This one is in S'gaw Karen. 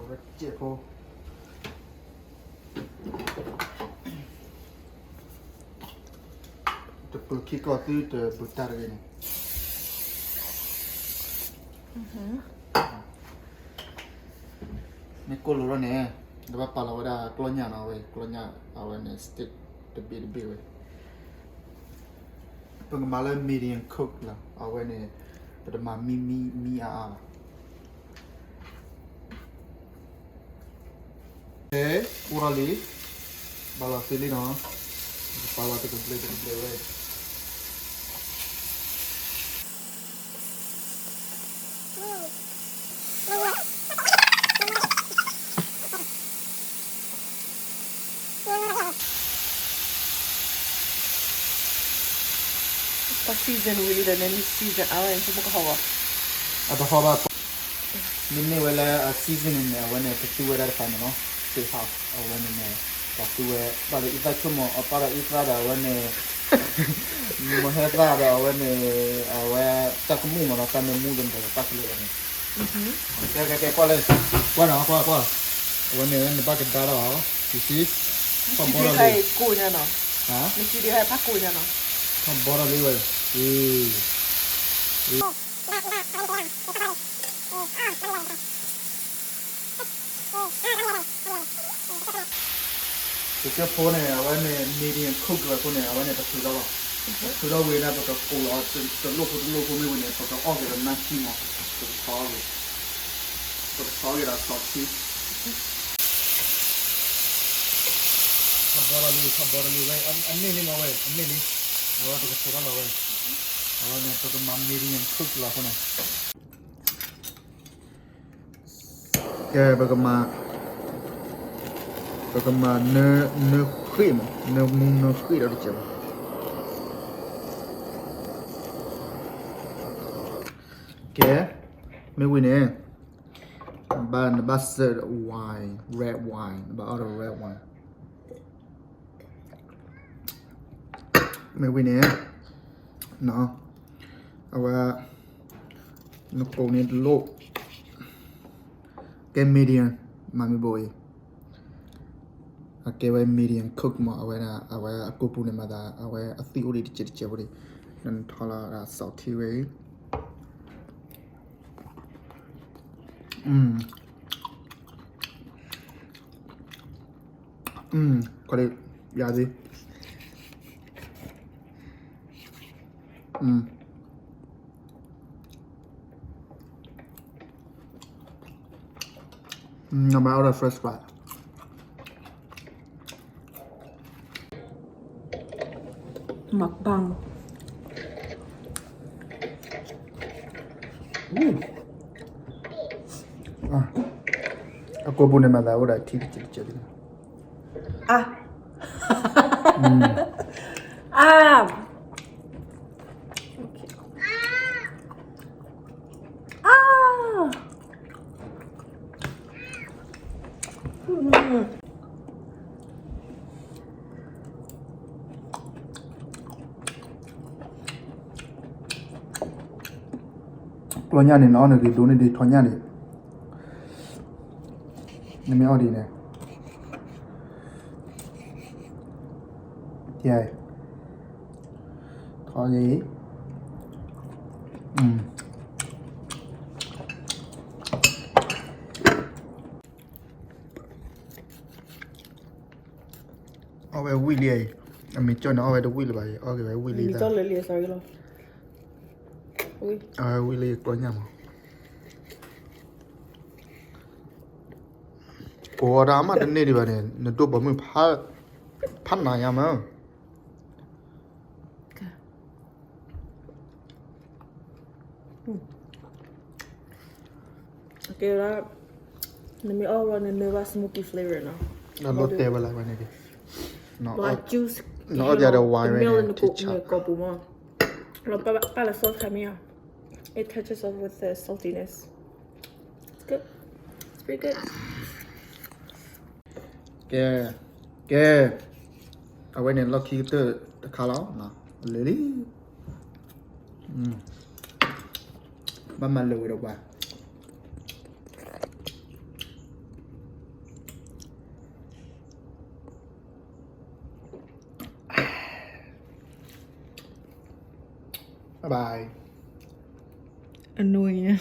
ဝဲစဲးဖိ တပၢၤခံကီၢ်သုတပၢၤတၢ်တဂ့ၤန့ၣ် မ့ၢ်ကိၢ်လိာ်ထီၣ်န့ၣ် တဘၣ်ပာ်လီၤဝဲဒၣ်ကျီၢ်ညၣ်နီၤ အဝဲကျီၢ်ညၣ် အဝဲန့ၣ် steak တဘ့ၣ်တဘ့ၣ်ဝဲ ပကမၤလၢ medium cook လီၤ အဝဲန့ၣ် ပတမၤမံမံမံအါအါဘၣ် အိၣ်ထီၣ်လံ ဘၣ်လီၤသ့လံနီၤ ပာ်လီၤတကဘျဲးတကဘျဲးဝဲ ပှၤ season ဝံၤလံဒီး နမ့ၢ် season အါဝဲန့ၣ် ဆိကမိၣ်ကဟီၣ်ဘၣ် အတဟီၣ်ဘၣ် မ့မ့ၢ်ဝဲလၢအ season န့ၣ်န့ၣ် အဝဲန့ၣ် ပသူဝဲဒၣ်တခါန့ၣ်လီၤ steakhouse အဝဲန့ၣ်န့ၣ် ပသူဝဲ ဘၣ်လၢအံသၣ်ဆိကမိၣ် အပၢ်ဒီးအံသၣ်ဒီးအဝဲန့ၣ် မဟဲသၣ်ဒီးအဝဲန့ၣ် အဝဲတၢ်ကမူၣ်မးဒီးတၢ်မၢမူဒီး ပၢ်ကလဲၤဘၣ်န့ၣ် ကဲ ကဲ ကဲ ကွၢ်လၢ ကွၢ်နီၤ ကွၢ် ကွၢ် အဝဲန့ၣ် နဘၣ်ကဒါဒီး you see ထီၣ်ဘီထီၣ်လံ ထီၣ်ဘီထီၣ်လံဝဲ အ့ ကကဲဖိန့ၣ် အဝဲန့ၣ် medium cook လီၤအဃိန့ၣ် အဝဲန့ၣ် ပထုးထီၣ်လီၤ ပထုးထီၣ်ဝံၤန့ၣ် ပကကိးလီၤ တလိၣ်ဖိတလိၣ်ဖိမ့ၢ်ဝံၤန့ၣ် ပကအီၣ်က့ၤဒီးနၢ်ကံၢ်မး ပကထီၣ်က့ၤ ပကထီၣ်က့ၤဒီး saltfish ထီၣ်ဘီထီၣ်လံ ထီၣ်ဘီထီၣ်လံဝဲ အန့ၢ်လံမးဝဲ အန့ၢ်လံ အဝဲပကထုးထီၣ်လီၤဝဲ အဝဲန့ၣ် ပကမၤ medium cook လီၤအဃိန့ၣ် ကဲ ပကမၤ ပကမၤနၢ နၢဃ့ၣ်မး နၢမူနၢဃ့ၣ်ဒီးတကဲးမး ကဲ မ့ၢ်ဝံၤန့ၣ် ဘၣ် နဘၣ်စၢ wine red wine နဘၣ်အီၣ်ဒီး red wine မ့ၢ်ဝံၤန့ၣ် အဝဲ နကိးန့ၣ်တလိၣ် ကဲ medium မၤမ့ၢ်ဘိအံၤ အကဲဝဲ medium cook မး အဝဲဒၣ် အဝဲအကိာ်ပူၤန့ၣ်မၤသး အဝဲအသွံၣ်အိၣ်ဒံးတကဲးတကဲးဖိဒံး နထီၣ်လီၤဒၣ် salty ဝဲအံၤ ခွါဒံး ယၤဒံး နမၤအီၣ်ဒီး French fry mukbang အကိာ်ပူၤန့ၣ်မၤသးအိၣ်ဒီးထံတကဲးတကဲးလံ ကျီၢ်ညၣ်န့ၣ် နအီၣ်န့ၣ်ဂ့ၤဒိၣ်န့ၢ်ဒံးထီၣ်ညၣ်န့ၣ် နမ့ၢ်အီၣ်ဒ်န့ၣ် ထီၣ်လံ အီၣ်ဝဲဝံၣ်လံအံၤ အမ့ၢ်ကၠီၣ်န့ၣ် အီၣ်ဝဲတဝံၣ်လၢၤဘၣ်အံၤ အီၣ်က့ၤဝဲဝံၣ်လံ အီၣ်ဝဲဝံၣ်လံကျီၢ်ညၣ်မး ကိးအီၤတၢ်အါမးတန့ၢ်ဒံးဘၣ်န့ၣ် နဒိၣ်ပိာ်မုၣ် ဖးနးယါမး ကဲ နမ့ၢ်အီၣ်ဝဲန့ၣ် နၢဘၣ် smoky flavor နီၤ လီၤတဲဝဲလၢဝဲန့ၣ်က့ၤ နအီၣ်ဒီး wine ဝဲန့ၣ် ကိာ်ပူၤမး လီၤပာ်လၢ sauce ခါမ့ၢ်ဧါ it catches up with the saltiness. It's good. It's pretty good. ကဲ ကဲ အဝဲန့ၣ်လီၢ်ခံကတၢၢ်တခါလီၤ လၢာ်လံ ဘၣ်မၤလၢာ်ဝဲဒီးပှၤ ပ Bye bye. Annoying.